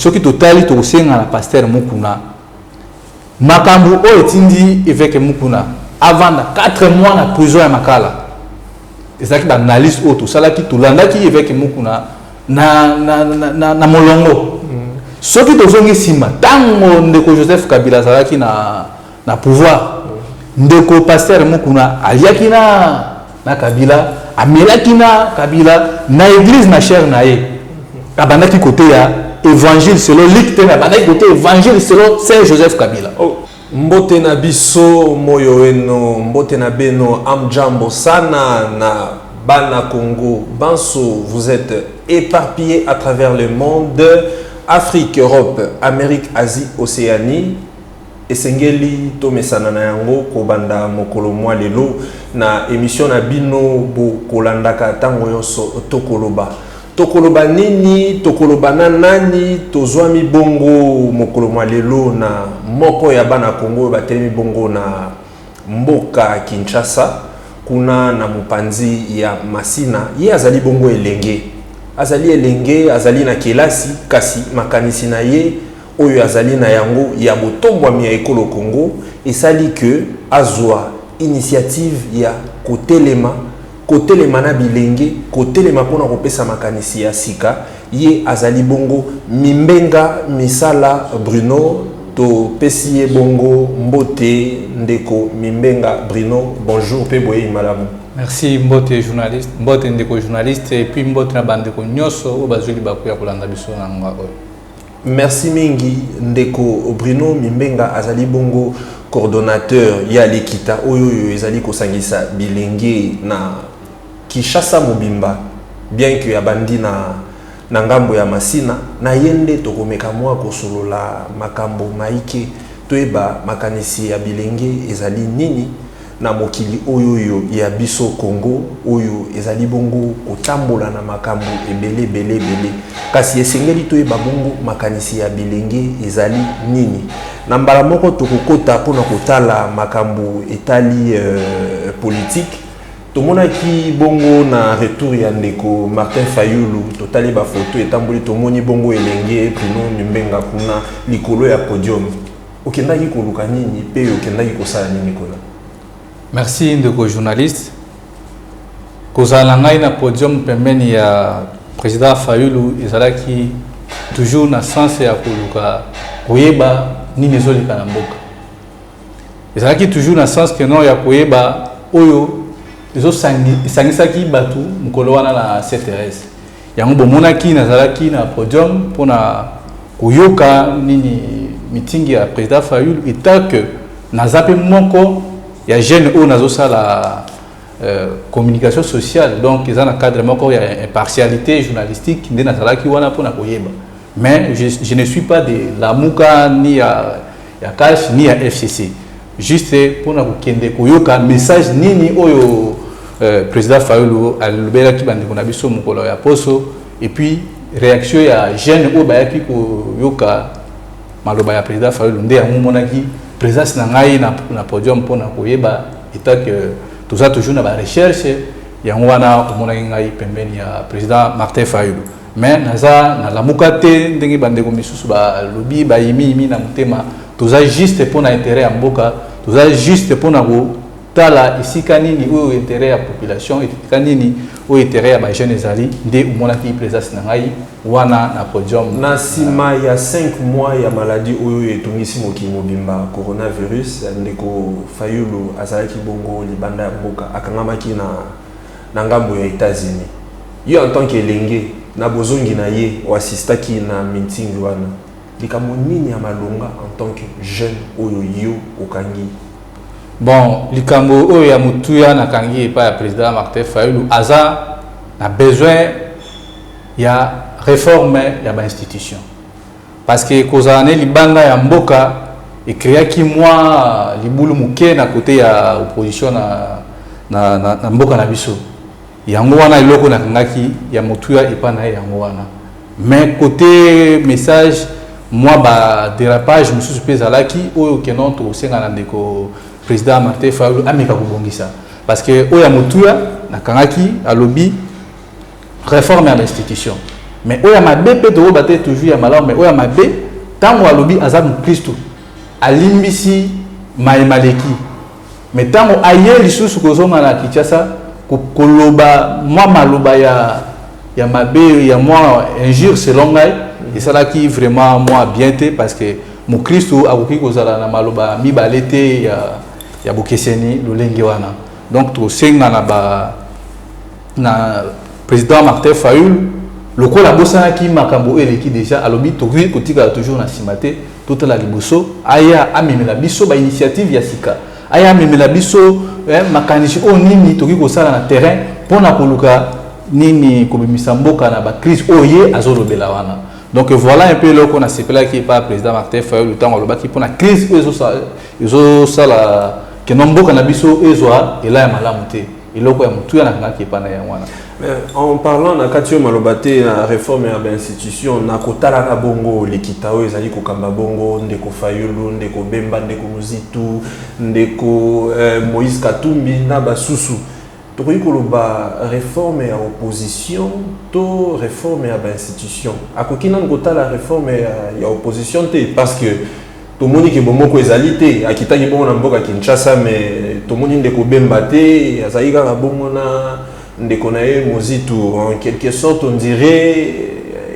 Soki totali, tokosenga na pasteur Mukuna makambo oyo etindi évêque Mukuna avanda 4 mois na prison ya Makala. Ezalaki baanalyse oyo tosalaki, tolandaki évêque Mukuna na molongo. Soki tozongi nsima, ntango ndeko Joseph Kabila azalaki na pouvoir, ndeko pasteur Mukuna aliaki na Kabila, amelaki na Kabila na église, na chaire na ye. Abandaki koteya évangile selon Luc te, abandaki koteya évangile selon saint Joseph Kabila. Oh. Mbote na biso moyo weno, mbote na beno, amjambo sana na bana Congo banso. Vous êtes éparpillés à travers le monde, Afrique, Europe, Amérique, Asie, Océanie. Esengeli tomesana na yango kobanda mokolo mwa lelo na émission na bino bokolandaka ntango nyonso. Tokoloba, tokoloba nini? Tokoloba na nani? Tozwami bongo mokolo mwa lelo na moko ya bana Kongo oyo batelemi bongo na mboka Kinshasa, kuna na mopanzi ya Masina. Ye azali bongo elenge, azali elenge, azali na kelasi, kasi makanisi na ye oyo azali na yango ya botombwami ya ekolo Congo esali ke azwa initiative ya kotelema, kotelema na bilenge, kotelema mpona kopesa makanisi ya sika. Ye azali bongo Mimbenga Misala Bruno. Topesi ye bongo mbote. Ndeko Mimbenga Bruno, bonjour mpe boyei malamu. Merci, mbote journaliste, mbote ndeko journaliste, et puis mbote na bandeko nyonso oyo bazwi libaku ya kolanda biso na ngonga oyo. Merci mingi, ndeko Bruno Mimbenga. Azali bongo coordonnateur ya likita oyo oyo ezali kosangisa bilenge na Kinshasa mobimba, bien que abandi na ngambo ya Masina. Na ye nde tokomeka mwa kosolola makambo maike, toyeba makanisi ya bilenge ezali nini na mokili oyo oyo ya biso Congo, oyo ezali bongo kotambola na makambo ebele ebele ebele. Kasi esengeli toyeba bongo makanisi ya bilenge ezali nini. Na mbala moko tokokota mpona kotala makambo etali politique. Tomonaki bongo na retour ya ndeko Martin Fayulu, totali bafoto etamboli, tomoni bongo elenge Bruno Mimbenga kuna likolo ya podium. Okendaki koluka nini mpe okendaki kosala nini kuna? Merci, ndeko journaliste. Kozala na ngai na podium pembeni ya président Fayulu ezalaki toujours na sens ya koluka koyeba nini ezoleka na mboka. Ezalaki toujours na sens ke non, ya koyeba oyo esangisaki bato mokolo wana na CTRS. Yango bomonaki nazalaki na podium mpona koyoka nini meeting ya président Fayulu, étant que naza mpe moko ya jeune oyo nazosala communication sociale. Donc eza na cadre moko ya impartialité journalistique nde nazalaki wana mpona koyeba. Mais je ne suis pas de Lamuka, ni ya CACH, ni ya FCC, juste mpona kokende koyoka message nini oyo président Fayulu alobelaki bandeko na biso mokolo ya poso, et puis réaction ya jeune oyo bayaki koyoka maloba ya président Fayulu. Nde yango omonaki présence na ngai na podium mpona koyeba, étant que toza toujours na barecherche. Yango wana omonaki ngai pembeni ya président Martin Fayulu. Mais naza nalamuka te ndenge bandeko misusu balobi bayimiyimi na motema. Toza juste mpona intérêt ya mboka, toza juste mpona kotala esika nini oyo intérêt ya population, esika nini oyo intérêt ya bajeune ezali. Nde omonaki présence na ngai wana na podium. Na nsima ya 5 mois ya maladie oyo etungisi mokili mobimba, coronavirus, ndeko Fayulu azalaki bongo libanda ya mboka, akangamaki na ngambo ya États-Unis. Yo en tant que elenge, na bozongi na ye, oassistaki na meeting wana. Likambo nini ya malonga en tant que jeune oyo yo okangi? Bon, likambo oyo ya motuya nakangi epai ya président Martin Fayulu, aza na besoin ya réforme ya bainstitution, parce que kozala ne libanda ya mboka ecréaki mwa libulu moke na côté ya opposition na mboka na biso. Yango wana eloko nakangaki ya motuya epai na ye, yango wana. Mais côté message, mwa badérapage mosusu mpe ezalaki oyo keno tokosenga na ndeko président Martin Fayulu ameka kobongisa, parce que oyo ya motuya nakangaki, alobi réforme ya bainstitution, mais oyo ya mabe mpe tokoyeba te toujours ya malamu. Mais oyo ya mabe, ntango alobi aza mokristu, alimbisi mayemaleki, mais ntango aye lisusu kozonga na Kinshasa, koloba mwa maloba ya mabe, ya mwa injure, selon ngai esalaki vraiment mwa bien te, parce que mokristu akoki kozala na maloba mibale te ya bokeseni lolenge wana. Donc tosenga na président Martin Fayulu, lokola abosanaki makambo oyo eleki déjà, alobi tokoki kotikala toujours na nsima te, totala liboso. Aya amemela biso bainitiative ya sika, aya amemela biso makanisi oyo nini tokoki kosala na terrain mpona koluka nini kobimisa mboka na bacrise oyo ye azolobela wana. Donc voilà un peu eloko nasepelaki epa président Martin Fayulu, ntango alobaki mpona crise oyo ezosala keno mboka na biso ezwa ela ya malamu te. Eloko ya motuya nakangaki epa na yango wana. Mais en parlant na kati oyo maloba te na réforme ya bainstitution, na kotalaka bongo likita oyo ezali kokamba bongo ndeko Fayulu, ndeko Bemba, ndeko Muzitu, ndeko Moïse Katumbi na basusu, tokoki koloba réforme ya opposition to réforme ya bainstitution? Akoki nanu kotala réforme ya opposition te, parce que tomoni ke bomoko ezali te. Akitaki bongo na mboka Kinshasa, mais tomoni ndeko Bemba te, azali kaka bongo na ndeko na ye Mozitu. En quelque sorte, on dirait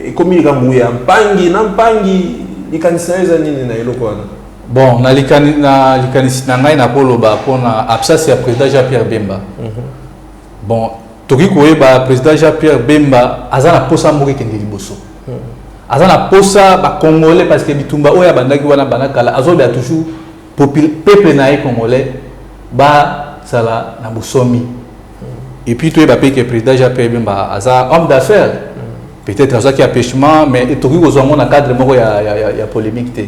ekomi likambo ya mpangi na mpangi. Likanisi na yo eza nini na eloko wana? Bon, na likanisi na ngai, nakoloba mpona absence ya président Jean Pierre Bemba. Bon, tokoki koyeba président Jean Pierre Bemba aza na posa mboka ekende liboso, aza na posa bacongolais, parce que bitumba oyo abandaki wana banda kala, azoloba toujours peuple na ye congolais bazala na bosomi. Et puis toyeba mpe ke président Jean Pierre Bemba aza homme d'affaires. Peut-être azwaki empêchement, mais tokoki kozwa yango na cadre moko ya polémique te.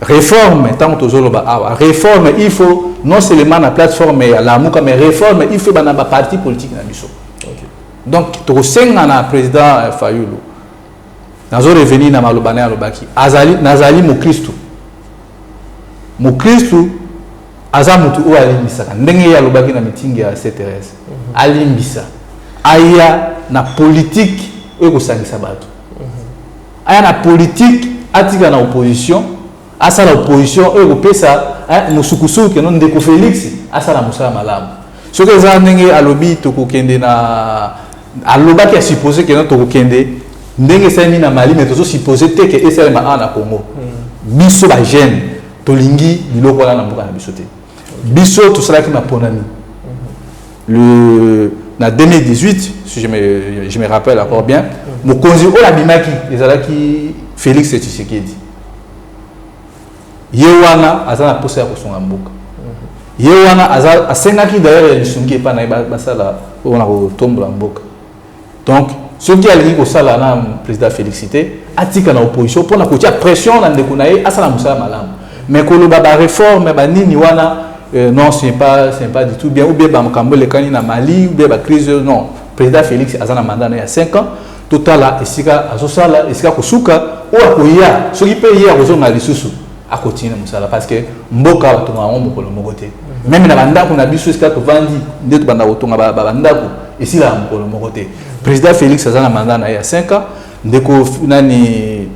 Réforme, ntango tozoloba awa réforme, il faut non seulement na plateforme ya Lamuka, mais réforme il faut bana baparti politique na biso. Donc tokosenga na président Fayulu, nazo revenir na maloba na ye, alobaki azali, nazali mokristu. Mokristu aza motu oyo alimbisaka, ndenge ye alobaki na meeting ya CTRS. Alimbisa, aya na politique oyo ekosangisa bato, aya na politique, atika na opposition, asala opposition oyo ekopesa mosukusuku keno ndeko Félix asala mosala malamu. Soki eza ndenge alobi tokokende na, alobaki asupposer keno tokokende ndenge esalemi na Mali, mais tozosupposer te ke esalema awa na Congo. Biso bajeune tolingi biloko wana na mboka na biso te. Biso tosalaki maponami le na 2018, si je me rappelle encore bien, mokonzi oyo abimaki ezalaki Félix Tshisekedi. Ye wana aza na posa ya kosunga mboka. Ye wana aza asengaki d'ailleurs ya lisungi epai na ye basala mpona kotombola mboka. Donc soki alingi kosala na président Félix te, atika na opposition mpona kotia pression na ndeko na ye asala mosala malamu. Mais koloba baréforme banini wana, non, ce n'est pas du tout bien, ou bien bamakambo elekani na Mali, ou bien bacrise, non. Président Félix aza na mandat na ya 5 ans. Totala esika azosala, esika kosuka oyo akoya. Soki mpe ye akozonga lisusu, akotinda mosala, parce que mboka batonga yango mokolo moko te. Même na bandako na biso esika tovandi, nde tobanda kotonga bandako, esilaka mokolo moko te. Président Félix aza na mandat na ye ya 5 ans. Ndeko nani,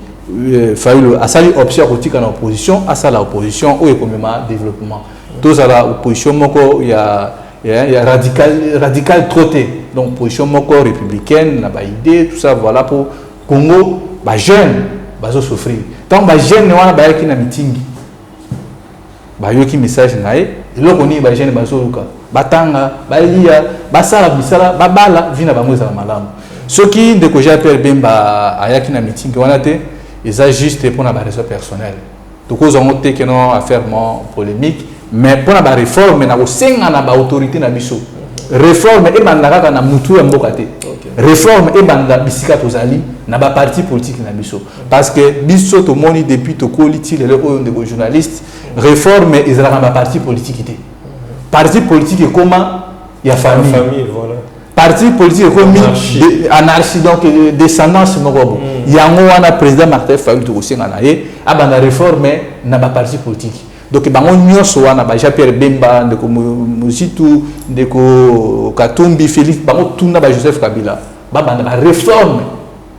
Fayulu asali option ya kotika na opposition, asala opposition oyo ekomema développement. Tozala opposition moko ya radical, radical trop te, donc position moko républicaine na baidée, tout ça, voilà. Po Congo, bajeune bazosouffrir. Ntango bajeune wana bayaki na meeting, bayoki message na ye. Eloko nini bajeune bazoluka? Batanga, balia, basala misala, babala, vie na bango ezala malamu. Soki ndeko Jean Pierre Bemba ayaki na meeting wana te, Eza juste mpona baraison personnelle, tokozwa yango te que non, affaire mo polémique. Mais mpona baréforme, na kosenga na baautorité na biso, réforme ebanda kaka na mutu ya mboka te. Réforme ebanda bisika tozali, na baparti politique na biso, parce que biso tomoni depuis tokoli ti lelo oyo, ndeko journaliste, réforme ezalaka na baparti politique te. Parti politique ekoma ya famille. Famille, voilà. Parti politique ekomi Anarchie. Anarchie, donc descendance moko bo. Yango wana, président Martin Fayulu, tokosenga na ye abanda réforme na baparti politique. Donc bango nyonso wana, ba Jean Pierre Bemba, ndeko Muzito, ndeko Katumbi Félix, bango tuna ba Joseph Kabila, babanda baréforme.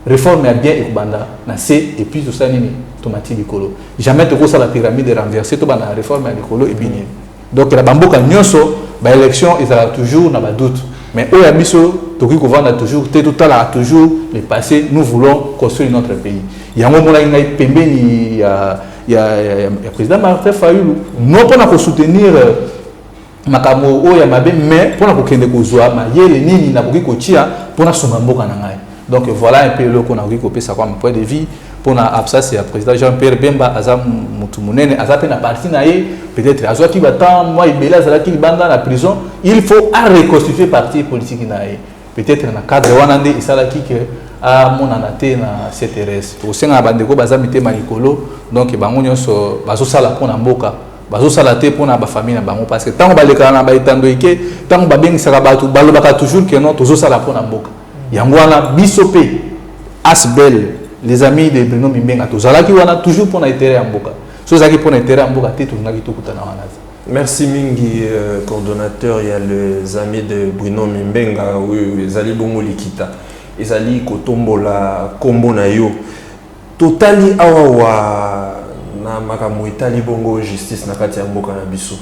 Réforme ya bien ekobanda na se, et puis tosala nini? Tomati likolo. Jamais tokosala pyramide renversée. Tobanda na réforme ya likolo ebi nini. Donc na bamboka nyonso, baélection ezalaka toujours na badoute, mais oyo ya biso, tokoki kovanda toujours te, totalaka toujours le passé. Nous voulons construire notre pays. Yango omonaki ngai pembeni ya président Martin Fayulu, non mpona kosoutenir makambo oyo ya mabe, mais mpona kokende kozwa mayele nini nakoki kotia mpona sunga mboka na ngai. Donc voilà un peu eloko nakoki kopesa comme point de vue mpona absence ya président Jean Pierre Bemba. Aza motu monene, aza mpe na parti na ye. Peut-être azwaki batemps mwa ebele, azalaki libanda na prison. Il faut areconstituer parti politique na ye. Peut-être na cadre wana nde esalaki ke amonana te na CTRS. Tokosenga na bandeko baza mitema likolo. Donc bango nyonso bazosala mpona mboka, bazosala te mpona bafamille na bango, parce que ntango balekaka na baetando eke, ntango babengisaka bato, balobaka toujours ke non, tozosala mpona mboka. Yango wana biso mpe ASBL Les Amis de Bruno Mimbenga tozalaki wana toujours mpona intérêt ya mboka. So ezalaki mpona intérêt ya mboka te, tolingaki tokutana wana te. Merci mingi, coordonnateur ya Les Amis de Bruno Mimbenga. Oyo ezali bongo likita, ezali kotombola nkombo na yo. Totali awa wa na makambo etali bongo justice na kati ya mboka na biso.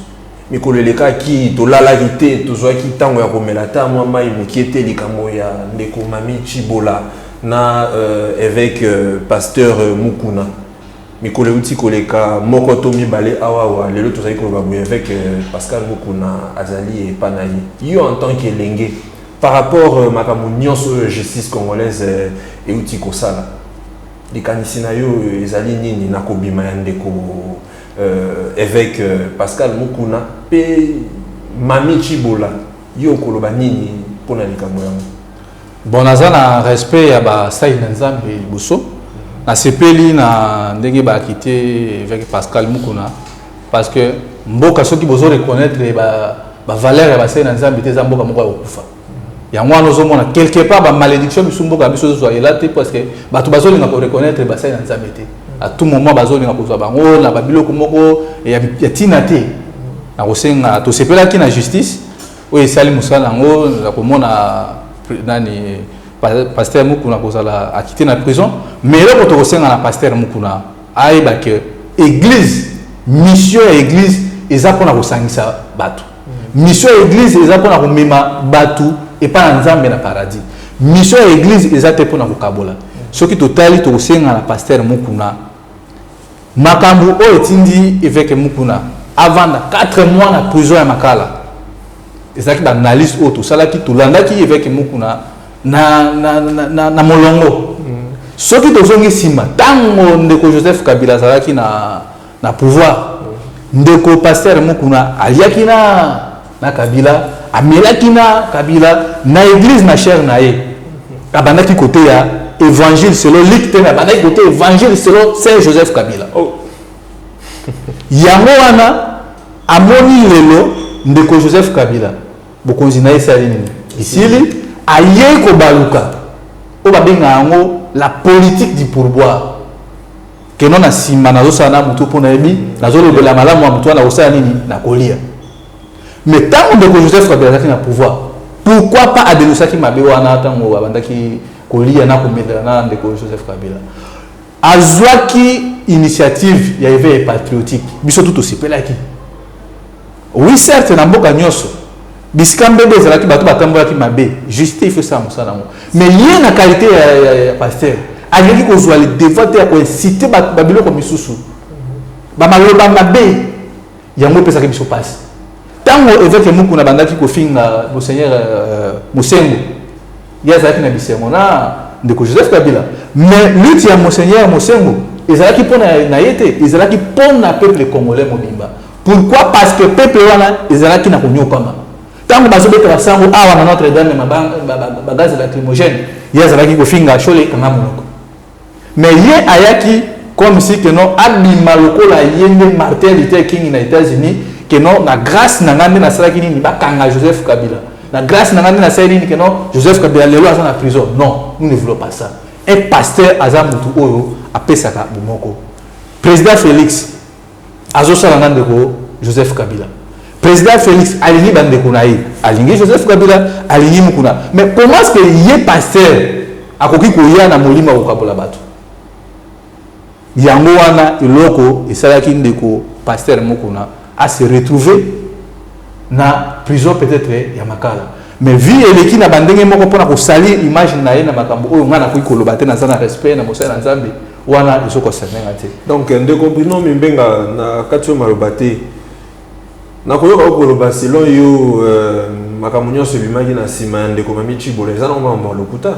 Mikolo elekaki, tolalaki te, tozwaki ntango ya komela ta mwa mai mokie te. Likambo ya ndeko Mami Tshibola na évêque pasteur Mukuna, mikolo euti koleka moko to mibale awawa. Lelo tozali koloba boye, évêque Pascal Mukuna azali epa na ye. Yo en tant qu'elenge, par rapport makambo nyonso oyo justice congolaise euti kosala, likanisi na yo ezali nini na kobima ya ndeko évêque Pascal Mukuna mpe Mami Tshibola? Yo okoloba nini mpona likambo yango? Bon, naza na respect ya basali na Nzambe. Liboso, nasepeli na ndenge baacquitter évêque Pascal Mukuna, parce que mboka, soki bozo reconnaître bavaleur ya basali na Nzambe te, eza mboka moko ya kokufa. Yango wana ozomona quelque part bamalédiction biso mboka biso ozozwa ela te, parce que bato bazolinga koreconnaître basali na Nzambe te. À tout moment bazolinga kozwa bango na babiloko moko ya ntina te. Na kosenga, tosepelaki na justice oyo esali mosala yango na komona nani, pasteur Mukuna kozala acquitté na prison. Mais eloko tokosenga na pasteur Mukuna, ayeba ke église, mission ya église eza mpona kosangisa bato. Mission ya église eza mpona komema bato epai na Nzambe na paradis. Mission ya église eza te mpona kokabola. Soki totali, tokosenga na pasteur Mukuna, makambo oyo etindi évêque Mukuna avanda 4 mois na prison ya Makala, ezalaki baanalyse oyo tosalaki. Tolandaki évêque Mukuna na molongo. Soki tozongi nsima, ntango ndeko Joseph Kabila azalaki na pouvoir, ndeko pasteur Mukuna aliaki na Kabila, amelaki na Kabila na église, na chaire na ye. Abandaki koteya évangile selon Luc te, mais abandaki koteya évangile selon saint Joseph Kabila. Oh. Yango wana amoni lelo ndeko Joseph Kabila, bokonzi na ye esali nini? Esili. Ayei kobaluka oyo babengaka yango la politique du pourboire, keno na nsima nazosala na motu mpo nayebi nazolobela malamu ya motu wana, kosala nini? Nakolia. Mais ntango ndeko Joseph Kabila azalaki na pouvoir, pourquoi pas adénonçaki mabe wana? Ntango abandaki kolia na komela na ndeko Joseph Kabila, azwaki initiative ya éveil patriotique. Biso tu tosepelaki. Oui, certes, na mboka nyonso bisika mbebe ezalaki, bato batambolaki mabe, justice il faut esala mosala yango. Mais ye na qualité ya pasteur, alingaki kozwa le devoir te ya koinciter babiloko misusu, bamaloba mabe. Yango epesaki biso mpasi. Ntango évêque Mukuna bandaki kofinga monseigneur Mosengo, ye azalaki na bisengo na ndeko Joseph Kabila. Mais lutte ya monseigneur Mosengo Ezalaki mpona na ye te, ezalaki mpona peuple congolais mobimba. Pourquoi? Parce que peuple wana ezalaki na konyokama. Ntango bazobetaka sango awa na Notre Dame, bagaz lacrymogène, ye azalaki kofinga Shole, kanga monoko. Mais ye ayaki comme si que non, abima lokola ye nde Martin Luther King na États-Unis, que non, na grâce na ngai nde nasalaki nini, bakanga Joseph Kabila, na grâce na ngai nde nasali nini, que non, Joseph Kabila lelo aza na prison. Non, nous ne voulons pas ça. Un pasteur aza motu oyo apesaka bomoko. Président Félix azosala na ndeko Joseph Kabila. Président Félix alingi bandeko na ye, alingi Joseph Kabila, alingi Mukuna. Mais comment est ce que ye pasteur akoki koya na molimo ya kokabola bato? Yango wana eloko esalaki ndeko pasteur Mukuna ase retrouver na prison, peut-être ya Makala. Mais vie eleki na bandenge moko mpona kosalir image na ye na makambo oyo ngai nakoki koloba te. Naza na respect na mosali na Nzambe, wana ezoconcerner nga te. Donc ndeko Bruno Mimbenga, na kati oyo maloba te, nakoyoka okoloba, selon yo, makambo nyonso ebimaki na nsima ya ndeko Mami Tshibola eza nango makambo ya lokuta?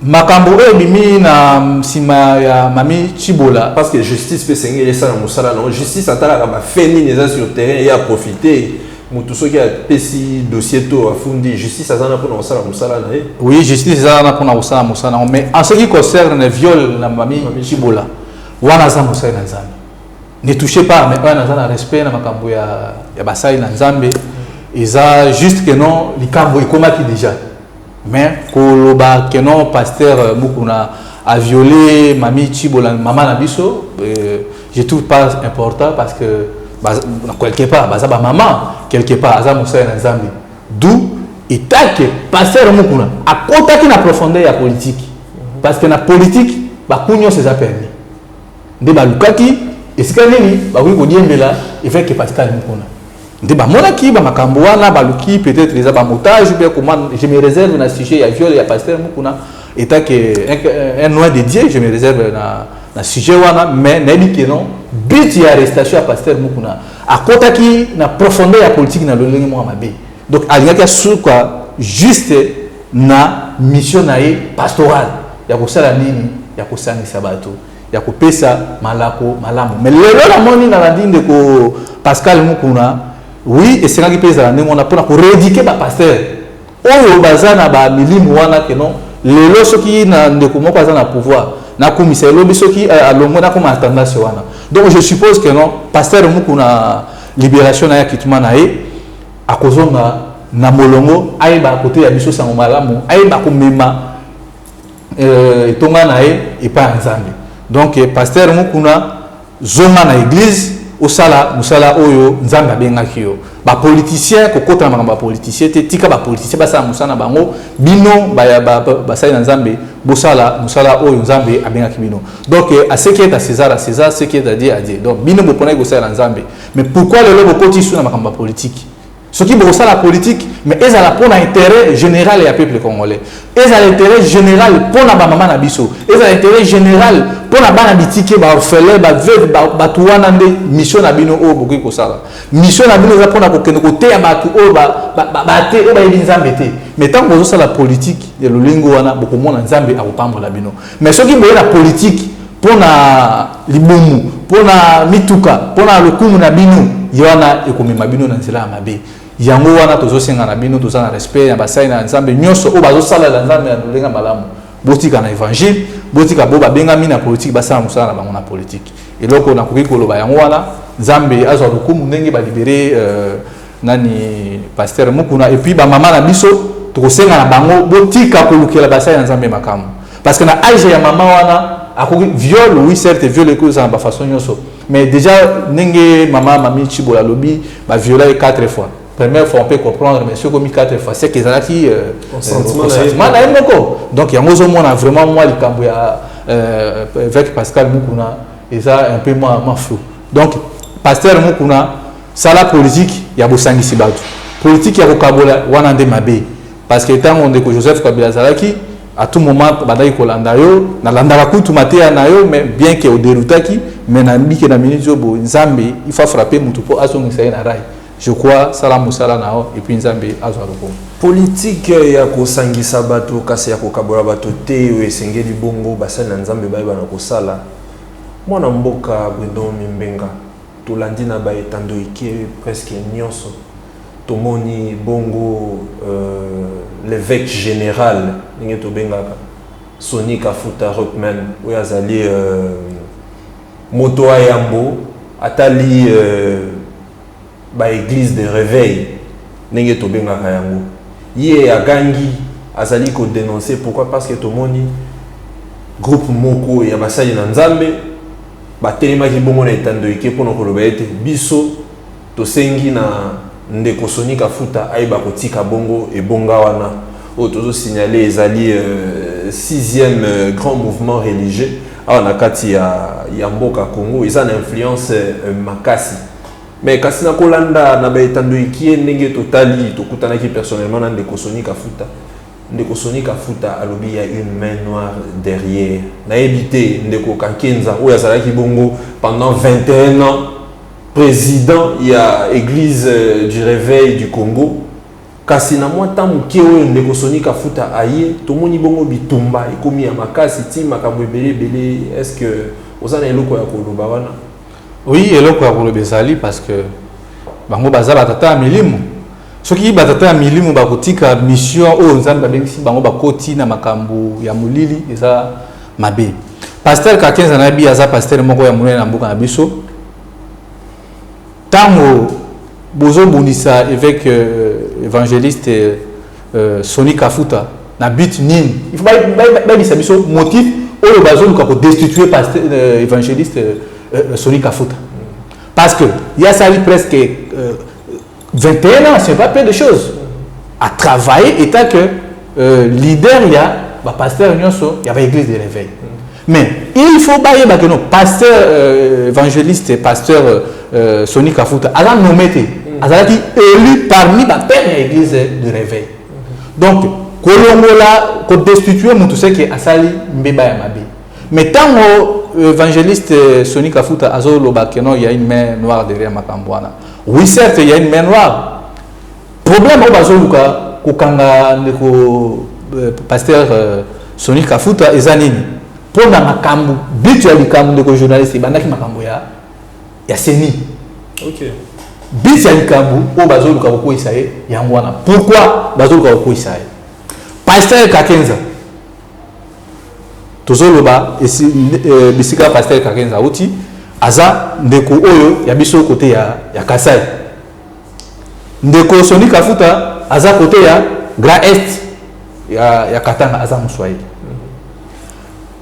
Makambo oyo ebimi na nsima ya Mami Tshibola, parce que justice mpe esengeli esala mosala nango. Justice atalaka bafaits nini eza sur terrain, ye aprofite motu soki apesi dossier to afundi. Justice aza na mpona kosala mosala na ye. Oui, justice eza wana mpona kosala mosala nango. Mais en ce qui concerne viol na Mami Tshibola wana, aza mosali na Nzambe, ne touchez pas. Mais oyo naza na respect na makambo ya basali na Nzambe. Eza juste que non, likambo ekomaki déjà. Mais koloba que non, pasteur Mukuna a violé Mami Tshibola, mama na biso, je trouve pas important, parce que quelque part baza bamama, quelque part aza mosali na Nzambe. D'où etake pasteur Mukuna akotaki na profondeur ya politique, parce que na politique baku nyonso eza permis. Nde balukaki esika nini bakoki kodiembela évêque Pascal Mukuna, nde bamonaki bamakambo wana baluki, peut-être eza bamontage ou bien comment. Je me réserve na sujet ya viol ya pasteur Mukuna. Etake un oint de Dieu, je me réserve na sujet wana. Mais nayebi ke non, but ya arrestation ya pasteur Mukuna, akotaki na profondeur ya politique na lolenge moko mabe. Donc alingaki asuka juste na mission na ye pastorale ya kosala nini, ya kosangisa bato, ya kopesa malako malamu. Mais lelo namoni, nalandi ndeko Pascal Mukuna. Oui, esengaki mpe ezala ndenge wana mpona korééduquer bapasteur oyo baza na bamilimu wana, ke non, lelo soki na ndeko moko aza na pouvoir, nakumisa, elobi soki alongwe, nakoma na tendance wana. Donc je suppose que non, pasteur Mukuna, libération na ye, akituma na ye, akozonga na molongo, ayeba koteya biso sango malamu, ayeba komema etonga na ye epai ya Nzambe. Donc pasteur Mukuna, zonga na église, osala mosala oyo Nzambe abengaki yo. Bapoliticien, kokota na makambo ya politicien te. Tika bapoliticien basala mosala na bango. Bino basali na Nzambe, bosala mosala oyo Nzambe abengaki bino. Donc à ce qui est à César, à César, ce qui est à Dieu, à Dieu. Donc bino boponaki kosala na Nzambe, mais pourquoi lelo bokoti su na makambo ya politique? Soki bokosala politique, mais ezala mpona intérêt général ya peuple congolais, ezala intérêt général mpona bamama na biso, ezala intérêt général mpona bana bitike, baorphelin, baveuve, bato wana. Nde mission na bino oyo bokoki kosala. Mission na bino eza mpona kokende koteya bato oyo bate, oyo bayebi Nzambe te. Mais ntango bozosala politique ya lolengo wana, bokomona Nzambe akopambola bino. Mais soki boye na politique mpona libumu, mpona mituka, mpona lokumu na bino, ye wana ekomema bino na nzela ya mabe. Yango wana tozosenga na bino, toza na respect ya basali na Nzambe nyonso oyo bazosalela Nzambe na lolenge malamu. Botika na évangile, botika bo babengami na politike basala mosala na bango na politike. Eloko nakoki koloba yango wana. Nzambe azwa lokumu ndenge balibérer nani, pasteur Mukuna. Et puis bamama na biso, tokosenga na bango, botika kolukela basali na Nzambe makambo, parce que na age ya mama wana akoki viol. Oui, certes, viol ekoki kozala na bafaçon nyonso. Mais déjà ndenge mama Mami Tshibola alobi, baviola ye quatre fois. Première fois, on peut comprendre, mais soki omi quatre fois, c'est que ezalaki consentement na ye moko. Donc yango ozomona vraiment mwa likambo ya évêque Pascal Mukuna eza un peu mwa flou. Donc pasteur Mukuna, sala politique ya bosangisi bato. Politique ya kokabola wana nde mabe, parce que ntango ndeko Joseph Kabila azalaki, à tout moment bandaki kolanda yo, nalandaka kutu mateya na yo. Mais bien que odéroutaki, mais nabike na minute oyo boye, Nzambe, il faut frapper mutu mpo azongisa ye na rail. Je crois, sala mosala na yo et puis Nzambe azwa lokumu. Politike ya kosangisa bato kasi ya kokabola bato te, oyo esengeli bongo basali na Nzambe bayeba na kosala. Mwana mboka Bredon Mimbenga, tolandi na ba etando ike presque nyonso, tomoni bongo l'évêque général ndenge tobengaka Sony Kafuta Rockman, oyo azali moto ayambo atali ba église de réveil ndenge tobengaka yango. Ye agangi, azali kodénoncer. Pourquoi? Parce que tomoni groupe moko ya basali na Nzambe batelemaki bongo na etando eke mpona koloba ete biso tosengi na ndeko Sony Kafuta ayeba kotika bongo ebonga wana. Oyo tozosignale ezali sixième grand mouvement religieux awa na kati ya mboka Congo. Eza na influence makasi. Mais kasi na kolanda na baetando ekie ndenge totali, tokutanaki personnellement na ndeko Sony Kafuta. Ndeko Sony Kafuta alobi ya une main noire derrière. Nayebi te, ndeko Kankenza oyo azalaki bongo pendant 21 ans président ya Église du Réveil du Congo, kasi na mwa ntan moke oyo ndeko Sony Kafuta aye, tomoni bongo bitumba ekomi ya makasi ti makambo ebele ebele. Est ce que oza na eloko ya koloba wana? Oui, eloko ya koloba ezali, parce que bango baza batata ya milimo. Soki batata ya milimo bakotika mission oyo Nzambe abengisi bango, bakoti na makambo ya molili, eza mabe. Pasteur Kakenza, nayebi aza pasteur moko ya monene na mboka na biso. Ntango bozobundisa évêque évangéliste Sony Kafuta na but nini? Il faut bayebisa biso motif oyo bazoluka kodestituer pasteur évangéliste Sony Kafuta, parce que ya asali presque 21 ans, c'est pas peu de choses, à travailler étant que leader ya bapasteur nyonso ya baéglise de réveil. Mais il faut bayeba ke non, pasteur évangéliste, pasteur Sony Kafuta aza nommé te, azalaki élu parmi bapère ya église de réveil. Donc kolongola, kodestituer motu, seke asali mbeba ya mabe. Mais ntango évangéliste Sony Kafuta azoloba ke non, il y a une main noire derrière makambo wana, oui, certes, il y a une main noire. Problème oyo bazoluka kokanga ndeko pasteur Sony Kafuta eza nini? Mpo na makambo, but ya likambo, ndeko journaliste, ebandaki makambo ya CENI. But ya likambo oyo bazoluka kokweyisa ye, yango wana. Pourquoi bazoluka kokweyisa ye? Pasteur Kakenza, tozoloba bisika pasteur Kakenza auti, aza ndeko oyo ya biso côté ya Kasai. Ndeko Soni Kafuta aza côté ya Grand Est ya Katanga, aza Moswahili.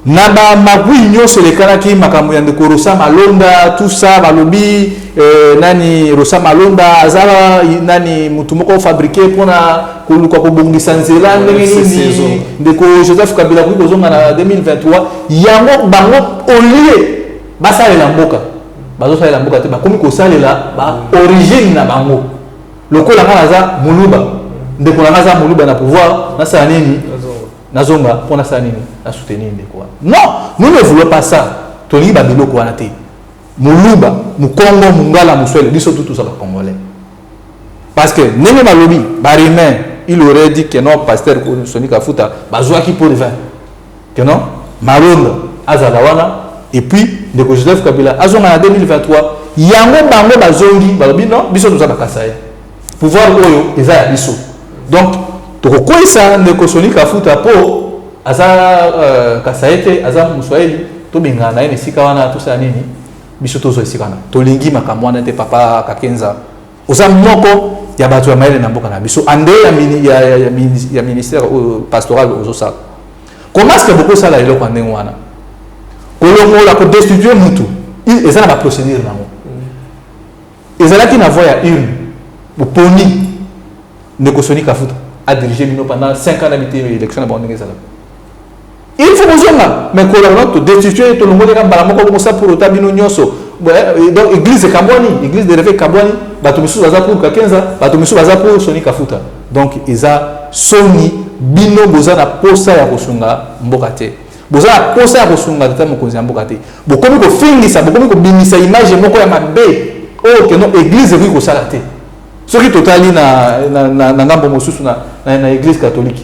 Na bamagwi nyonso elekanaki, makambo ya ndeko Rosa Malonda, tout ça, balobi nani, Rosa Malonda aza nani, motu moko fabriqué mpona koluka kobongisa nzela ndenge nini ndeko Joseph Kabila koki kozonga na 2023. Yango bango, au lieu basalela mboka, bazosalela mboka te, bakomi kosalela baorigine na bango. Lokola nga naza Moluba, ndeko na nga aza Moluba na pouvoir, nasala nini? Nazonga mpo nasala nini? Nasoutenir ndeko wana? Non, nous ne voulons pas ça. Tolingi babiloko wana te. Moluba, Mokongo, Mongala, Moswele, biso tu toza bacongolais. Parce que ndenge balobi barumeur, il aurait dit que non, pasteur Soni Kafuta bazwaki pot de vin que non, Malonda azala wana et puis ndeko Joseph Kabila azonga na 2023. Yango bango bazongi, balobi non, biso toza bakasai, pouvoir oyo eza ya biso, donc tokokweyisa ndeko Soni Kafuta mpo aza Kasai te, aza Moswahili. Tobengana na ye na esika wana, tosala nini? Biso tozwa esika wana. Tolingi makambo wana te. Papa Kakenza, oza moko ya bato ya mayele na mboka na biso, ande ya ministère oyo pastoral ozosala. Comment est ce que bokosala eloko ya ndenge wana? Kolongola, kodestituer mutu, eza na baprocédure nango. Ezalaki na voie ya urne, boponi ndeko Soni Kafuta adirige bino pendant 5 ans na bite élection na bango ndenge ezalaka. Il faut bozonga. Mais kolongola, todestitue, tolongoli kaka mbala moko bokosa pour ota bino nyonso. Donc église ekabwani, église de réveil ekabwani, bato misusu baza pour Kakenza, bato misusu baza pour Soni Kafuta. Donc eza soni. Bino boza na posa ya kosunga mboka te, boza na posa ya kosunga tata mokonzi ya mboka te. Bokomi kofingisa, bokomi kobimisa image moko ya mabe oyo keno église ekoki kosala te. Soki totali na ngambo mosusu, na église catholique,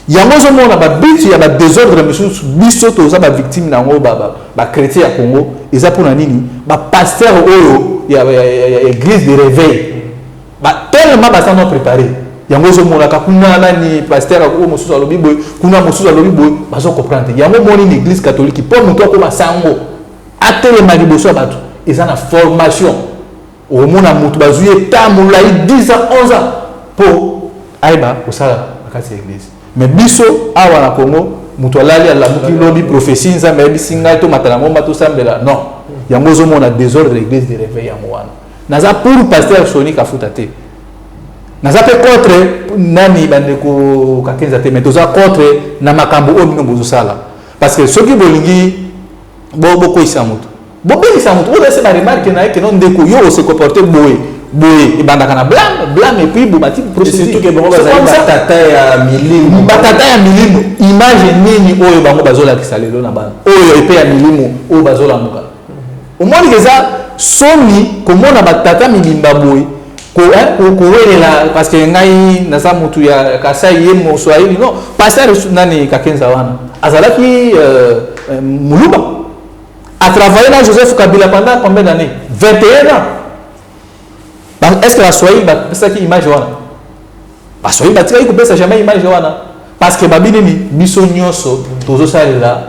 Yango ozomona babiti ya badésordre misusu, biso toza bavictime na yango, bachrétien ya Congo. Eza mpona nini? Bapasteur oyo ya église de réveil, tellement baza non préparé. Yango ozomonaka kuna nani, pasteur oyo mosusu alobi boye, kuna mosusu alobi boye, bazocomprendre te. Yango moni na église catholique, mpo moto akoma sango, atelema liboso ya bato, eza na formation. Omona moto bazwi ye ta molai, 10 ans, 11 ans, mpo ayeba kosala na kati ya église. Mais biso awa na Congo, moto alali, alamuki, lobi prophétie, Nzambe ayebisi ngai tomata na ngomba tosambela. Non, yango ozomona désordre église de réveil. Yango wana naza pour pasteur Soni Kafuta te, naza mpe contre nani, bandeko Kakenza te, mais toza contre na makambo oyo bino bozosala, parce que soki bolingi bokweyisa moto, bobengisa moto, bozase baremarque na ye que non, ndeko, yo ose comporte boye boye. Ebandaka na blâme, blâme, et puis bobati. Surtout que bango bazali batata ya milimo. Batata ya milimo. Image nini oyo bango bazolakisa lelo na bana oyo epe ya milimo oyo bazolamuka? Omoni eza soni komona batata mibimba boye kowelela, parce que ngai naza motu ya Kasai, ye Moswahili. Non, pasteur nani, Kakenza wana azalaki Moluba, a travaillé na Joseph Kabila pendant combien d'années? 21 ans. Est ce que Baswahili bapesaki image wana? Baswahili batikaki kopesa jamais image wana, parce que babi nini? Biso nyonso tozosalela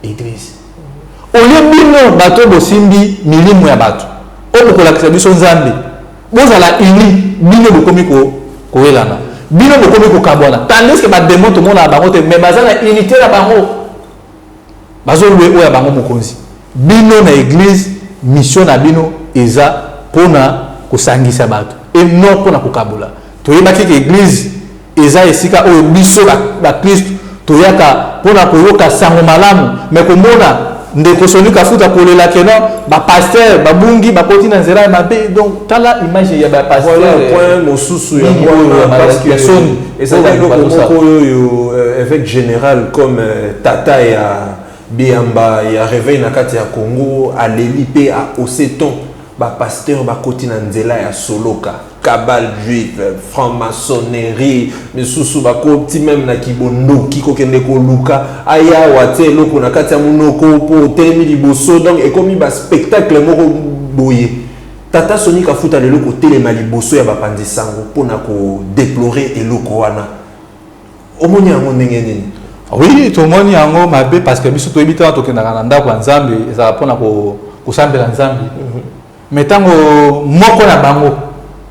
église. Olie bino bato bosimbi milimo ya bato oyo bokolakisa biso Nzambe, bozala uni. Bino bokomi koyelana, bino bokomi kokabwana, tandis que badémon tomonaka bango te, mais baza na unité na bango, bazolwe oyo ya bango mokonzi. Bino na église, mission na bino eza mpona kosangisa bato et non mpona kokabola. Toyebaki que église eza esika oyo biso bakristo toyaka mpona koyoka sango malamu, mais komona ndeko Soni Kafuta kolela que non, bapasteur babungi, bakoti na nzela ya mabe. Donc tala image ya bapasteur. Point mosusu yango wana, parce que ezali eloko moko oyo évêque général comme tata ya biyamba ya réveil na kati ya Congo aleli mpe ahaussé ton. Bapasteur bakoti na nzela ya soloka, kabbale juive, franc-maçonnerie, misusu bakoti même na kibondoki, kokende koluka ayawa tie eloko na kati ya monoko mpo otelemi liboso. Donc ekomi baspectacle moko boye. Tata Soni Kafuta lelo kotelema liboso ya bapanzi sango mpona kodéplorer eloko wana, omoni yango ndenge nini? Oui, tomoni yango mabe, parce que biso toyebi ntango tokendaka na ndako ya Nzambe, ezala mpona kosambela Nzambe. Mais ntango moko na bango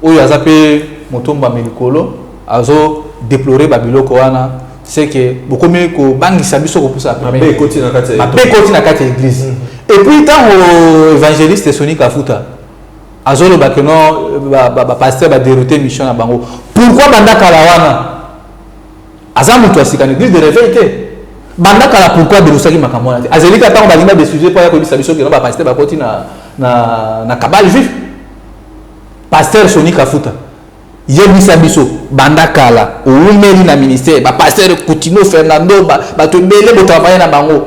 oyo aza mpe motombami likolo azodéplorer babiloko wana, c'est que bokomi kobangisa biso, kopusa. Mabe ekoti na kati. Mabe ekoti na kati ya église. Et puis ntango évangéliste Soni Kafuta azoloba que non, bapasteur badérouté mission na bango, pourquoi banda kala wana? Aza moto ya sika na église de réveil te. Banda kala, pourquoi dénonçaki makambo wana te? Azali ka ntango balingi badécision mpo aya koyebisa biso que non, bapasteur bakoti na kabbale juive. Pasteur Soni Kafuta, yebisa biso, banda kala owumeli na ministère, bapasteur Kutino, Fernando, bato ebele botravaille na bango.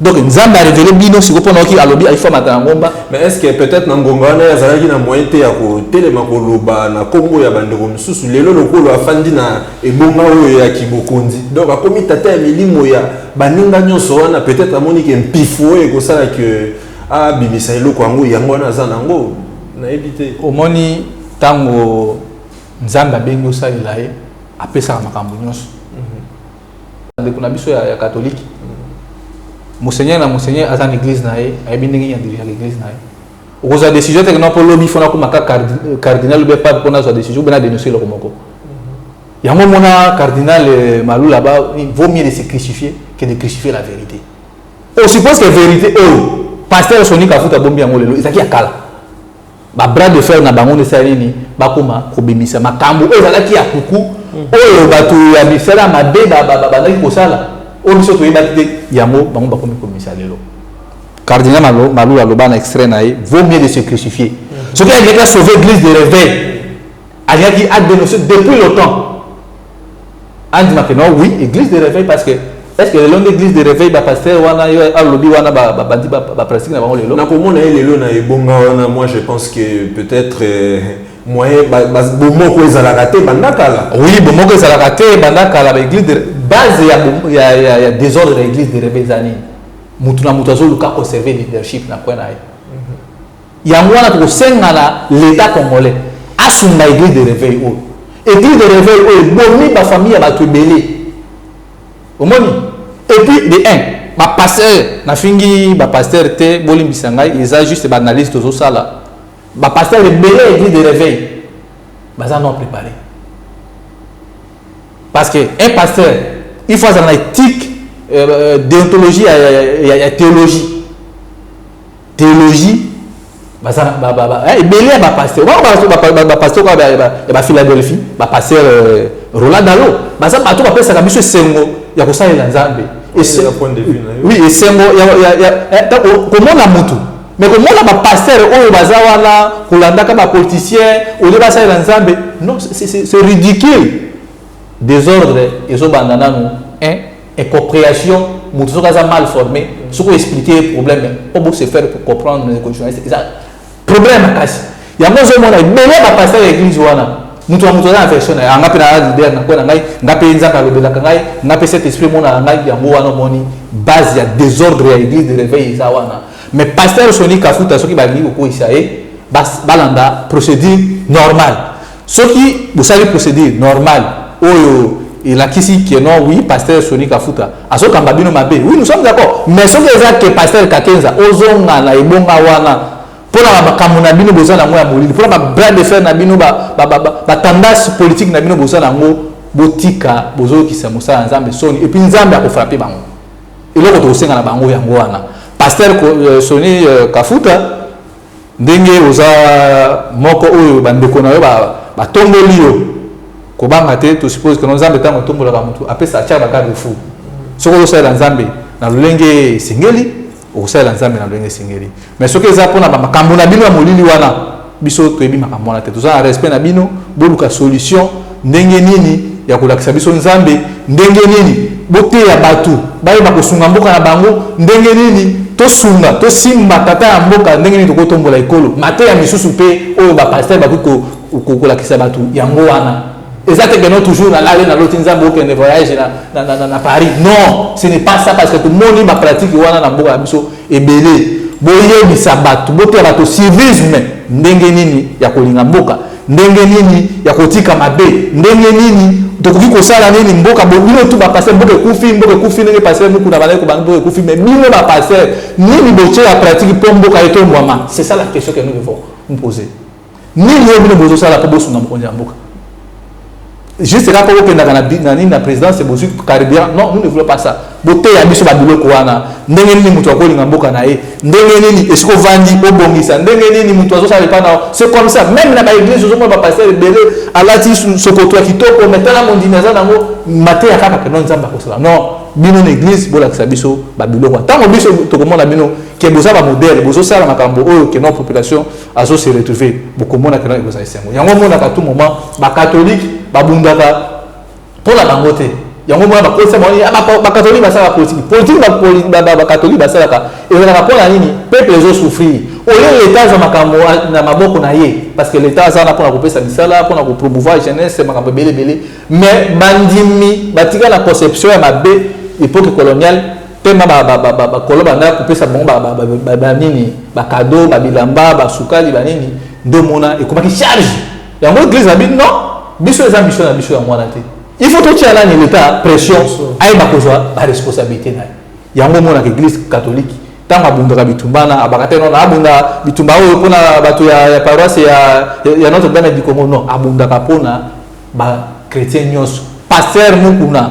Donc Nzambe arévéler bino siko mpona oki alobi aifamata na ngomba? Mais est ce que peut-être na ngonga wana azalaki na moyen te ya kotelema koloba na nkombo ya bandeko mosusu? Lelo lokolo afandi na ebonga oyo ya kibokonzi, donc akomi tata ya milimo ya baninga nyonso wana, peut-être amoni que mpifu oyo ekosala que abimisa eloko yango, yango wana aza nango, nayebi te. Omoni, ntango Nzambe abengi osalela ye, apesaka makambo nyonso. Ndeko na biso ya catholique, monseigneur na monseigneur aza na église na ye, ayebi ndenge nini adirigeaka église na ye. Okozwa décision te que non, mpo lobi fona koma ka cardinal ube pape mpona azwa décision ube na dénonce eloko moko. Yango mona cardinal Malula ba vaut mieux de se crucifier que de crucifier la vérité. On suppose que vérité oyo pasteur Soni Kafuta bombi yango lelo ezalaki ya kala. Babras de fer na bango nde esala nini? Bakoma kobimisa makambo oyo ezalaki ya kuku, oyo bato ya misala mabe bandaki kosala, oyo biso toyebaki te. Yango bango bakomi kobimisa lelo. Cardinal Malula aloba na extrait na ye: vaut mieux de se crucifier. Soki alingaki asauver église de réveil, alingaki adénoncer depuis longtemps, andima que non, oui, église de réveil. Parce que est ce que lelo nde église de réveil, bapasteur wana yo alobi wana, babandi bapratique na bango lelo? Nakomona ye lelo na ebonga wana, moi je pense que peut-être moyen bomoko ezalaka te banda kala. Oui, bomoko ezalaka te banda kala. Baéglise de Base ya désordre ya église de réveil eza nini? Mutu na mutu azoluka conserver leadership na coin na ye. Yango wana tokosenga na l'État congolais asunga église de réveil oyo. Église de réveil oyo ebomi bafamille ya bato ebele, omoni. Et puis de un, bapasteur, nafingi bapasteur te, bolimbisa ngai, eza juste baanalyse tozosala. Bapasteur ebele ya église de réveil baza non préparé, parce que un pasteur, il faut azala na éthique, déontologie ya théologie. Baza ebele ya bapasteur, bapasteur kaka ya baphiladelphie, bapasteur Roland Dalo, baza bato bapesaka biso esengo ya kosalela Nzambe. Oui, esengo komona mutu, mais komona bapasteur oyo baza wana kolandaka bapoliticien olie basalela Nzambe, non, c'est ridicule. Désordre ezobanda nanu un incompréhension. Moto soki aza mal formé, soki oexpliquer problème mpo bo se faire pour comprendre journaliste, eza problème makasi. Yango ozomona ebele ya bapasteur ya église wana, moto na moto aza na version na ye. Nga mpe na leader na kwe na ngai, nga mpe Nzambe alobelaka ngai, nga mpe cet esprit emonaka ngai. Yango wana omoni base ya désordre ya église de réveil eza wana. Mais pasteur Soni Kafuta, soki balingi kokweyisa ye, balanda procédure normale. Soki bosali procédure normale oyo elakisi ke non, oui, pasteur Soni Kafuta azokamba bino mabe, oui, nous sommes d'accord. Mais soki eza ke pasteur Kakenza ozonga na ebonga wana mpona makambo na bino boza nango ya molili, mpona babras de fer na bino, batendance politique na bino boza nango, botika. Bozokisa mosala ya Nzambe soni, et puis Nzambe akofrapper bango. Eloko tokosenga na bango yango wana. Pasteur Soni Kafuta, ndenge oza moko oyo bandeko na yo batomboli yo, kobanga te. Tosuppose ke no, Nzambe ntango atombolaka motu, apesa, atiaka bagarde-fous. Soki ozosalela Nzambe na lolenge esengeli, okosalela Nzambe na lolenge esengeli. Mais soki eza mpona bamakambo na bino ya molili wana, biso toyebi makambo wana te. Toza na respect na bino. Boluka solution ndenge nini ya kolakisa biso Nzambe, ndenge nini boteya bato bayeba kosunga mboka na bango, ndenge nini tosunga, tosimba tata ya mboka, ndenge nini tokotombola ekolo. Mateya misusu mpe oyo bapasteur bakoki kolakisa bato yango wana eza te ke non, toujours nalali, naloti Nzambe, okende voyage na Paris. Non, ce n'est pas ça, parce que tomoni bapratique wana na mboka na biso ebele. Boyebisa bato, boteya bato civisme, ndenge nini ya kolinga mboka, ndenge nini ya kotika mabe, ndenge nini tokoki kosala nini mboka. Bino tu bapasteur, mboka ekufi, mboka ekufi, ndenge pasteur Mukuna bandaki kobanda, mboka ekufi. Mais bino bapasteur, nini botie ya pratique mpo mboka etombwama? C'est ça la question que nous devons nous poser. Nini oyo bino bozosala mpo bosunga mokonzi ya mboka? Juste kaka okendaka na nini, na présidence, bozwi carburant? Non, nous ne voulons pas ça. Boteya biso babiloko wana: ndenge nini moto akolinga mboka na ye, ndenge nini esika ovandi obongisa, ndenge nini moto azosala epa na. C'est comme ça même na baéglise, ozomona bapasteur ebele alati sokoto ya kitoko, mais tala mondimi aza nango mateya kaka ke non, Nzambe akosala. Non, bino na église bolakisa biso babiloko. Ntango biso tokomona bino ke boza bamodèle, bozosala makambo oyo ke non, population azose retrouver, bokomona ke non, ekozala esengo. Yango omonaka tout moment bacatholique babundaka mpona bango te. Yango mona bakolisa bango, bacatholique basalaka politique. Politique bacatholique basalaka ezalaka mpona nini? Peuple ezosouffrir, oyo l'État aza makambo na maboko na ye, parce que l'État aza wana mpona kopesa misala, mpona kopromouvoir jeunesse, makambo ebele ebele. Mais bandimi batika na conception ya mabe, époque coloniale, tema bakolo bandaka kopesa bango banini, bacadeau, babilamba, basukali, banini. Nde omona ekomaki charge. Yango église na bino, non, biso eza mission na biso yango wana te. Il faut totia nani, l'État, pression, ayeba kozwa baresponsabilité na ye. Yango omonaka église catholique, ntango abundaka bitumba na abaka te non, abunda bitumba oyo mpona bato ya paroisse ya Notre Dame du Congo. Non, abundaka mpona bachrétien nyonso. Pasteur Mukuna,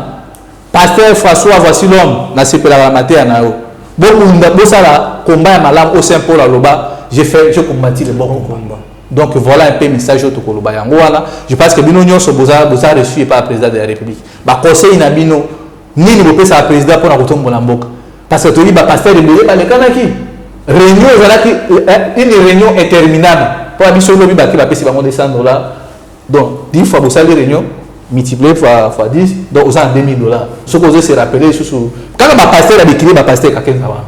pasteur François, voici l'homme, nasepelaka na mateya na yo. Bobunda, bosala combat ya malamu oyo saint Paul aloba: j'ai fait, j'ai combattu le bon combat. Donc voilà un peu message oyo tokoloba yango wana. Je pense que bino nyonso boza reçu epai ya président de la République. Baconseil na bino nini bopesaka président mpona kotombola mboka? Parce que toyebi bapasteur ebele balekanaki réunion, ezalaki une réunion interminable mpo biso lobi bake bapesi bango 200 dollars. Donc 10 fois bosali réunion, multiplié fois 10, donc oza na 2000 dollars. Soki ozo se rappeler lisusu kaka bapasteur ya bikili, bapasteur Kakenza wana,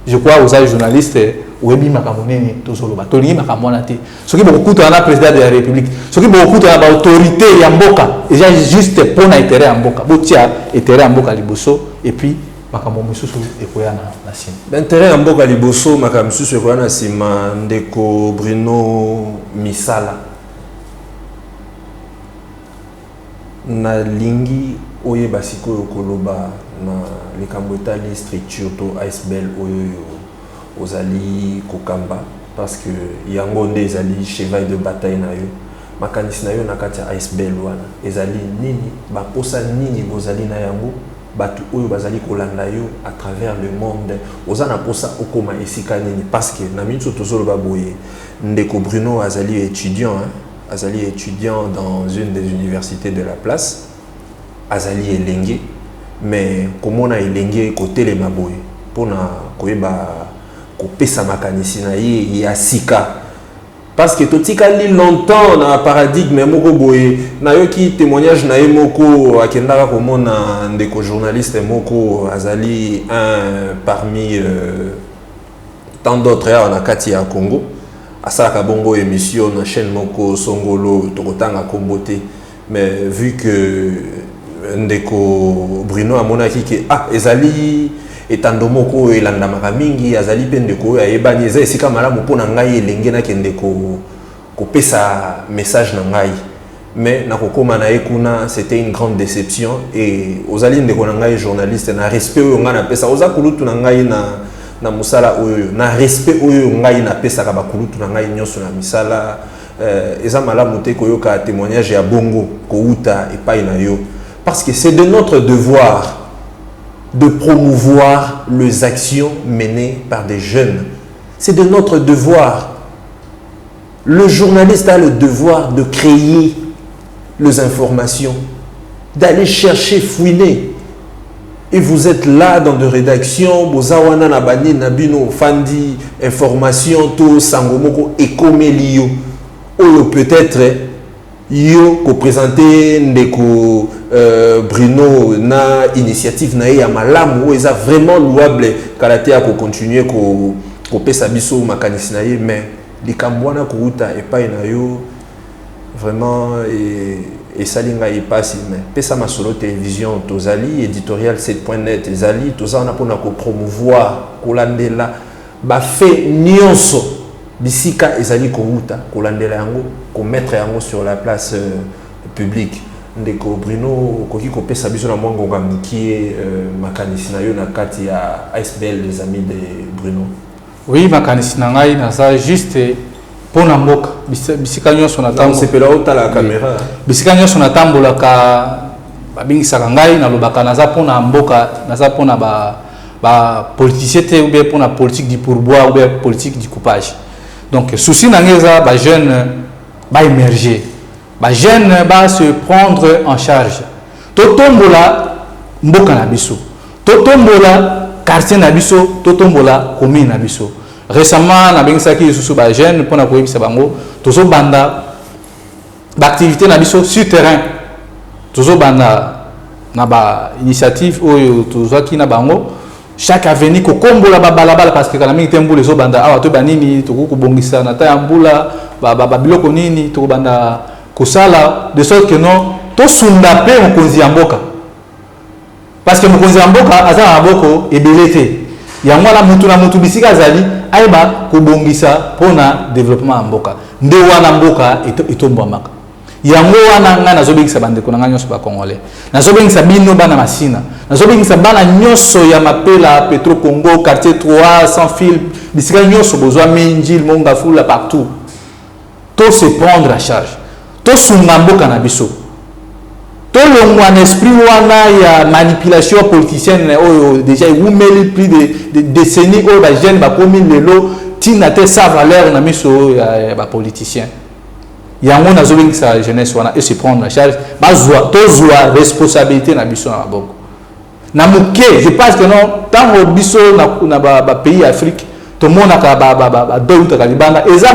je crois oza journaliste. Oyebi makambo nini tozoloba? Tolingi makambo wana te. Soki bokokutana na président de la République, soki bokokutana na baautorité ya mboka, eza juste mpo na intérêt ya mboka. Botia intérêt ya mboka liboso et puis makambo mosusu ekoya na nsima. Intérêt ya mboka liboso, makambo mosusu ekoya na nsima. Ndeko Bruno Misala, nalingi oyeba sikoyo koloba na likambo etali structure to ASBL oyo ozali kokamba, parce que yango nde ezali cheval de bataille na yo. Makanisi na yo na kati ya ASBL wana ezali nini? Baposa nini bozali na yango? Bato oyo bazali kolanda yo à travers le monde, oza na posa okóma esika nini? Parce que na miniti oyo tozoloba boye, ndeko Bruno azali étudiant, hein? Azali étudiant dans une des universités de la place. Azali elenge, mais komona elenge kotelema boye mpona koyeba kopesa makanisi na ye ya sika, parce que totikali longtemps na paradigme moko boye. Nayoki témoignage na ye moko, akendaka komona ndeko journaliste moko, azali un parmi tant d'autres awa na kati ya Congo, asalaka bongo émission na chaîne moko songolo, tokotanga nkombo te. Mais vu que ndeko Bruno amonaki ke ah, ezali etando moko oyo elandamaka mingi, azali mpe ndeko oyo ayebani, eza esika malamu mpo na ngai elenge nakende kopesa message na ngai. Mais nakokóma na ye kuna, c'était une grande déception. Et ozali ndeko na ngai journaliste, na respect oyo ngai napesa, oza kulutu na ngai na mosala oyo, na respect oyo ngai napesaka bakulutu na ngai nyonso na misala, eza malamu te koyoka témoignage ya bongo kouta epai na yo, parce que c'est de notre devoir de promouvoir les actions menées par des jeunes. C'est de notre devoir. Le journaliste a le devoir de créer les informations, d'aller chercher, fouiner. Et vous êtes là dans des rédactions, boza wana na bani na bino fandi, information to sango moko ekomeli yo. Oyo peut-être yo koprésente ndeko Bruno na initiative na ye ya malamu oyo eza vraiment louable, kala te ya kocontinue kopesa biso makanisi na ye. Mais likambo wana kouta epai na yo, vraiment esali ngai mpasi. Mais pesa masolo télévision, tozali éditorial 7.net, ezali toza wana mpona kopromouvoir, kolandela bafaits nyonso bisika ezali kouta, kolandela yango, komettre yango sur la place publique. Ndeko Bruno, okoki kopesa biso na mwa ngonga mokie makanisi na yo na kati ya ASBL Les Amis de Bruno? Oui, makanisi na ngai, naza juste mpo na mboka. Bisika nyonso nasepela otala caméra. Bisika nyonso natambolaka, babengisaka ngai, nalobaka naza mpona mboka, naza mpona bapoliticien te, ou bien mpona politique du pourboire ou bien politique du coupage. Donc souci na ngai eza bajeune baémerger, bajeune ba se prendre en charge, totombola mboka na biso, totombola quartier na biso, totombola commune na biso. Récemment nabengisaki lisusu bajeune mpona koyebisa bango tozobanda baactivité na biso sur terrain. Tozobanda na bainitiative oyo tozwaki na bango, chaque avenue kokombola babalabala, parce que kala mingi te mbula ezobanda awa. Toyeba nini tokoki kobongisa na ta ya mbula, babiloko nini tokobanda kosala, de sorte que non, tosunda mpe mokonzi ya mboka, parce que mokonzi ya mboka aza na maboko ebele te. Yango wana mutu na mutu bisika azali ayeba kobongisa mpona développement ya mboka. Nde wana mboka etombwamaka. Yango wana ngai nazobengisa bandeko na ngai nyonso bacongolais, nazobengisa bino bana Masina, nazobengisa bana nyonso ya Mapela, Petro Congo, quartier 3 sans fil, bisika nyonso bozwami, Njili, Mont-Ngafula, partout, to se prendre en charge, tosunga mboka na biso, tolongwa na esprit wana ya manipulation politicienne oyo déjà ewumeli plus de décennie, oyo bajeune bakomi lelo ntina te, sa valeur na miso ya bapoliticien. Yango nazobengisa jeunesse wana e se prendre en charge, bazwa, tozwa responsabilité na biso na maboko na moke. Je pense que non, ntango biso na bapays ya Afrique tomonaka bado eutaka libanda, eza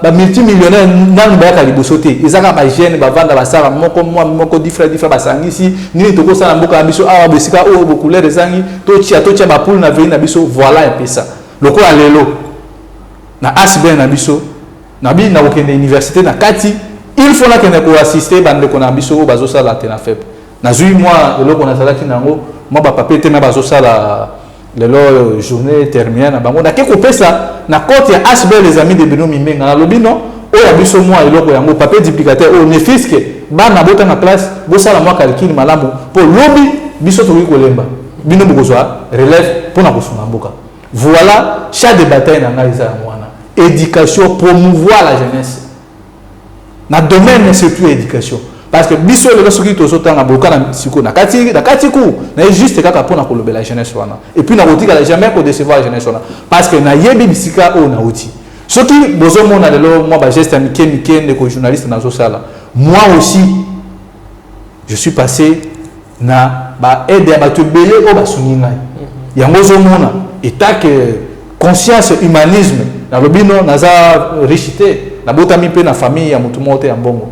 bamultimillionnaire nanu bayaka liboso te. Eza kaka bajeune bavanda, basala moko mwa moko difra difra, basangisi nini tokosala mboka na biso awa, bisika oyo bocouleur ezangi, totia bapoule na vei na biso. Voilà, epesa lokola lelo. Na ASBL na biso, nabi nakokende université na kati, il faut nakende koassister bandeko na biso oyo bazosala TENAFEP. Nazwi mwa eloko nazalaki nango, mwa bapapier te, na bazosala lelo journée terminale na bango, nake kopesa na compte ya ASBL Les Amis de Bruno Mimbenga. Nalobi non, oyo ya biso mwa eloko yango, papier duplicateur oyo, ne fût-ce que bana botanga classe, bosala mwa calcul malamu, mpo lobi biso tokoki kolemba, bino bokozwa relève mpona kosunga mboka. Voilà, champ de bataille na ngai eza yango wana: éducation, promouvoir la jeunesse na domaine surtout éducation. Parce que biso lelo soki tozotanga boka na sikoyo na kati ku naye juste kaka mpona kolobela jeunesse wana. Et puis nakotikala jamais kodécevoir jeunesse wana, parce que nayebi bisika oyo nauti. Soki bozomona lelo mwa bageste ya mike mike, ndeko journaliste, nazosala, moi aussi je suis passé na baaide ya bato ebele oyo basungi ngai. Yango ozomona etake conscience, humanisme. Nalobi no, naza riche te, nabotami mpe na famille ya motu moko te ya mbongo.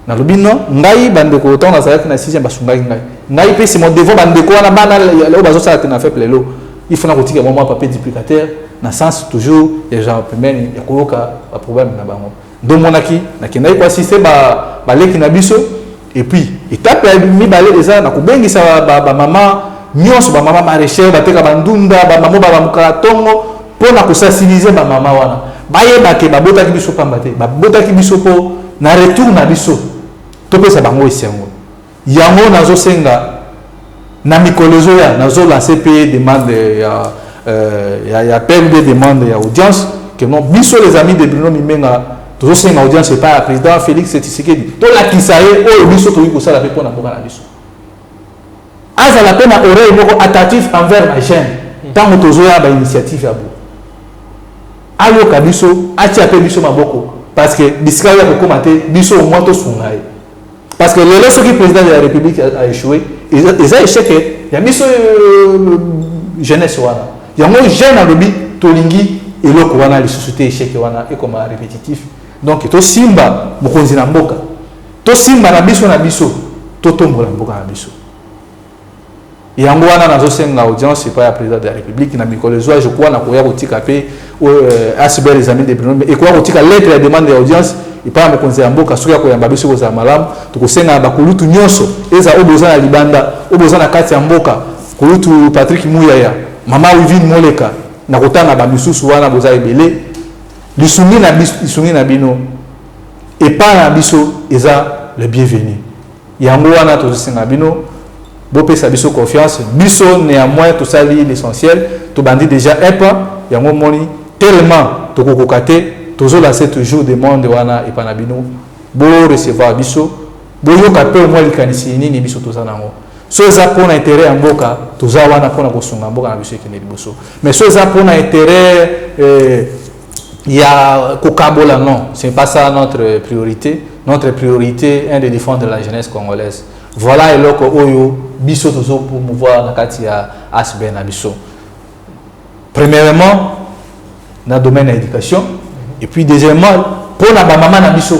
Nalobi no, ngai bandeko, ntango nazalaki na sixième, basungaki ngai. Ngai mpe c'est mon devoir, bandeko wana, bana oyo bazosala te na faible, lelo il faut nakotika mwa mwa papier duplicateur, na sens toujours ya genre pembeni ya koyoka baproblème na bango. Ndomonaki nakendaki koassister baleki na biso. Et puis étape ya mibale eza na kobengisa bamama nyonso, bamama maraîchère, bateka bandunda, bamama babamukaka ntongo, mpo na kosensibiliser bamama wana, bayebake babotaki biso pamba te, babotaki biso mpo na retour na biso topesa bango esengo. Yango nazosenga na mikolo ezoya, nazolancer mpe demande ya PMD, demande ya audience, ke non, biso Les Amis de Bruno Mimbenga tozosenga audience epai ya président Félix Tshisekedi. Tolakisa ye oyo biso tokoki kosala mpe mpona mboka na biso, azala mpe na oreille moko attentif envers na jeune. Ntango tozoya bainitiative ya bo, ayoka biso, atia mpe biso maboko, parce que bisika oyo akokóma te, biso au moins tosunga ye. Parce que lelo soki président de la République a échoué, eza échec ya biso jeunesse wana. Yango jeune alobi tolingi eloko wana lisusu te, échec wana ekoma répétitif. Donc tosimba mokonzi na mboka, tosimba na biso na biso, totombola mboka na biso. Yango wana nazosenga audience epai ya président de la République na mikolo ezwa. Je crois nakoya kotika mpe ASBL Les Amis de Bruno ekoya kotika lettre ya demande ya audience epai ya mokonzi ya mboka. Soki akoyamba biso, kozala malamu. Tokosenga na bakulutu nyonso, eza oyo boza na libanda, oyo boza na kati ya mboka, kulutu Patrick Muyaya, mama Wivine Moleka, na kotanga bamisusu wana, boza ebele. Lisungi na biso, lisungi na bino epai na biso eza le bienvenu. Yango wana tozosenga bino bopesa biso confiance. Biso néanmoins tosali l'essentiel, tobandi déjà un pas. Yango moni tellement tokokoka te, tozolancer toujours demande wana epai na bino, borecevoir biso, boyoka mpe omwa likanisi nini biso toza nango. So eza mpona intérêt ya mboka, toza wana mpona kosunga mboka na biso ekende liboso. Mais so eza mpona intérêt ya kokabola, non, c'est pas ça notre priorité. Notre priorité est de défendre la jeunesse congolaise. Voilà eloko oyo biso tozo promouvoir na kati ya ASBL na biso: premièrement na domaine ya éducation, et puis deuxièmement mpona bamama na biso.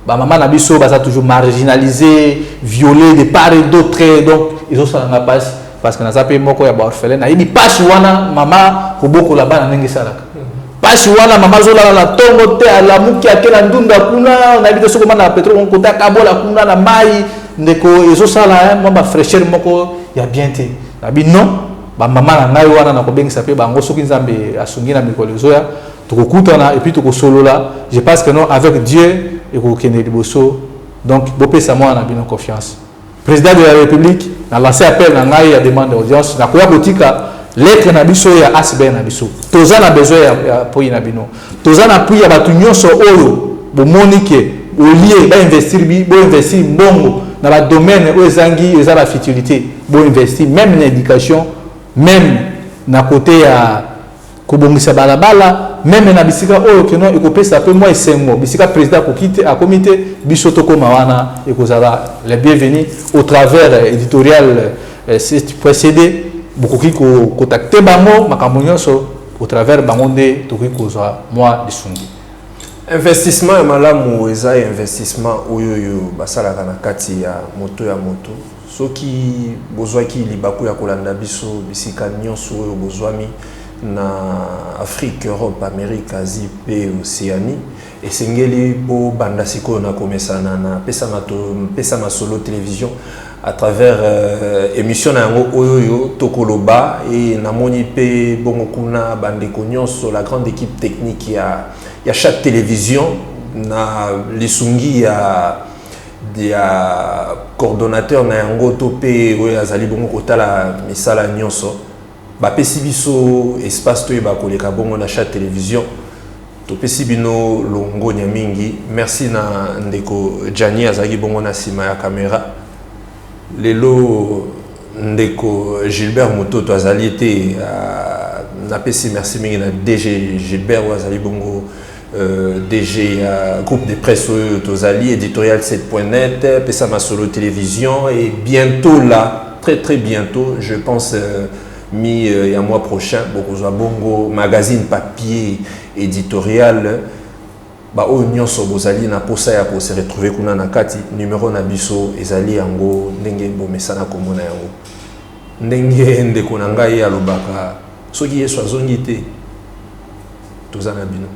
Bamama na biso baza toujours marginalisé, violé de part et d'autre. Donc ezosalanga mpasi, parce que naza mpe moko ya baorphelin. Nayebi mpasi wana, mama kobokola bana ndenge esalaka mpasi wana. Mama azolala na ntongo te, alamuki, ake na ndunda kuna, nayebi te soki omana na pétrole kote, akabola kuna na mai. Ndeko, ezosala mwa bafraîcheur moko ya bien te. Nabi non, bamama na ngai wana nakobengisa mpe bango. Soki Nzambe asungi, na mikolo ezoya tokokutana et puis tokosolola. Je pense que non, avec Dieu ekokende liboso. Donc bopesa mwana na bino confiance. Président de la République, na lancé appel na ngai ya demande d'audience. Nakoya kotika lettre na biso ya ASBL na biso. Toza na besoin ya appui na bino, toza na appui ya bato nyonso oyo bomoni ke olie bainvestir, boinvestir mbongo na badomaine oyo ezangi, eza bafutilité. Boinvestir même na éducation, même na côté ya kobongisa balabala, même na bisika oyo keno ekopesa mpe mwa esengo. Bisika président akoki te, akomi te, biso tokóma wana, ekozala le bienvenu. Au travers éditorial procédé, bokoki kocontacter bango, makambo nyonso au travers bango nde tokoki kozwa mwa lisungi. Investissement ya malamu eza investissement oyo oyo basalaka na kati ya moto ya moto. Soki bozwaki libaku ya kolanda biso bisika nyonso oyo bozwami. Na Afrique, Europe, Amérique, Asie mpe Océanie, esengeli bobanda sikoyo na komesana na Pesa Masolo Télévision à travers émission na yango oyo oyo tokoloba. E namoni mpe bongo kuna bandeko nyonso, la grande équipe technique ya chaque télévision na lisungi ya coordonnateur na yango to mpe oyo azali bongo kotala misala nyonso, bapesi biso espace toyeba koleka bongo na chaque télévision. Topesi bino longonya mingi. Merci na ndeko Jani azalaki bongo na nsima ya caméra. Lelo ndeko Gilbert Mototo azali te. Napesi merci mingi na DG Gilbert oyo azali bongo DG ya groupe de presse oyo tozali, Éditorial 7.net, Pesa Masolo Télévision. Et bientôt là, très très bientôt, je pense mi ya mois prochain, bokozwa bongo magazine papier Éditorial. Baoyo nyonso bozali na posa ya kose retrouver kuna na kati, numero na biso ezali yango ndenge bomesana komona yango. Ndenge ndeko na ngai alobaka, soki Yesu azongi te, toza na bino.